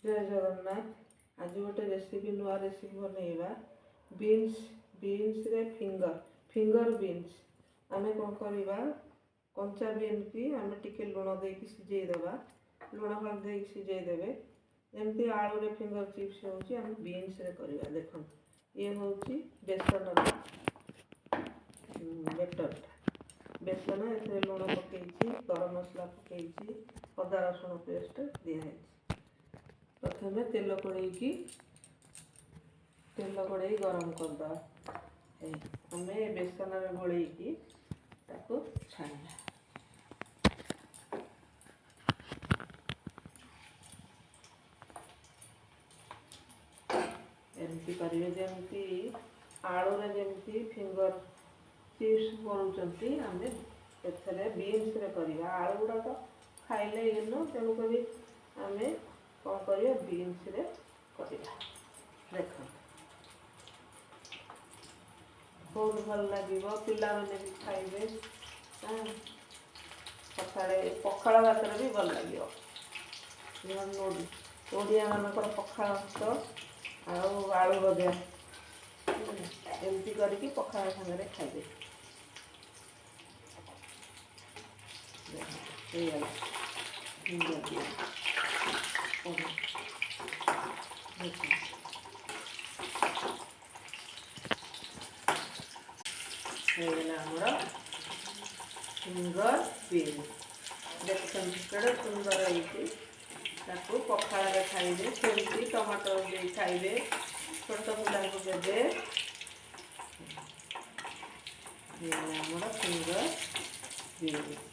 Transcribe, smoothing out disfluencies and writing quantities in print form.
ଜୟ ଜଗନ୍ନାଥ। ଆଜି ଗୋଟେ ରେସିପି, ନୂଆ ରେସିପି ବନେଇବା। ବିନ୍ସ, ବିନ୍ସରେ ଫିଙ୍ଗର, ଫିଙ୍ଗର ବିନ୍ସ। ଆମେ କ'ଣ କରିବା? କଞ୍ଚା ବିନ୍କି ଆମେ ଟିକେ ଲୁଣ ଦେଇକି ସିଝେଇ ଦେବା। ଲୁଣ ହଳଦୀ ଦେଇକି ସିଝେଇ ଦେବେ। ଯେମିତି ଆଳୁରେ ଫିଙ୍ଗର ଚିପ୍ସ ହେଉଛି, ଆମେ ବିନ୍ସରେ କରିବା। ଦେଖନ୍ତୁ, ଇଏ ହେଉଛି ବେସନର ବେଟରଟା। ବେସନ, ଏଥିରେ ଲୁଣ ପକେଇଛି, ଗରମ ମସଲା ପକେଇଛି, ଅଦା ରସୁଣ ପେଷ୍ଟ ଦିଆହେଇଛି। ପ୍ରଥମେ ତେଲ କଡ଼େଇ ଗରମ କରିଦେବା। ଏଇ ଆମେ ବେସନରେ ଗୋଳେଇକି ତାକୁ ଛାଣିବା। ଏମିତି କରିବେ, ଯେମିତି ଆଳୁରେ ଯେମିତି ଫିଙ୍ଗର ଚିପ୍ସ କରୁଛନ୍ତି, ଆମେ ଏଥିରେ ବିନ୍ସରେ କରିବା। ଆଳୁ ଗୁଡ଼ାକ ଖାଇଲେ ଇଏ ନୁହଁ, ତେଣୁକରି ଆମେ କ'ଣ କରିବା? ବିନ୍ସରେ କରିବା। ଦେଖନ୍ତୁ, ବହୁତ ଭଲ ଲାଗିବ, ପିଲାମାନେ ବି ଖାଇବେ। ସକାଳେ ପଖାଳ ଭାତରେ ବି ଭଲ ଲାଗିବ। ଓଡ଼ିଆମାନଙ୍କର ପଖାଳ ଭାତ ଆଉ ଆଳୁ ଭଜା, ଏମିତି କରିକି ପଖାଳ ସାଙ୍ଗରେ ଖାଇବେ। ହେଇଗଲା। ହେଇଗଲା। ହେଇଗଲା ଆମର ଫିଙ୍ଗର ବିନ୍ସ। ଦେଖନ୍ତୁ, କେଡ଼େ ସୁନ୍ଦର ହେଇଛି। ତାକୁ ପଖାଳରେ ଖାଇବେ, ସେମିତି ଟମାଟୋ ଦେଇ ଖାଇବେ, ଛୋଟ ପିଲାଙ୍କୁ ଦେବେ। ହେଇଗଲା ଆମର ଫିଙ୍ଗର ବିନ୍ସ।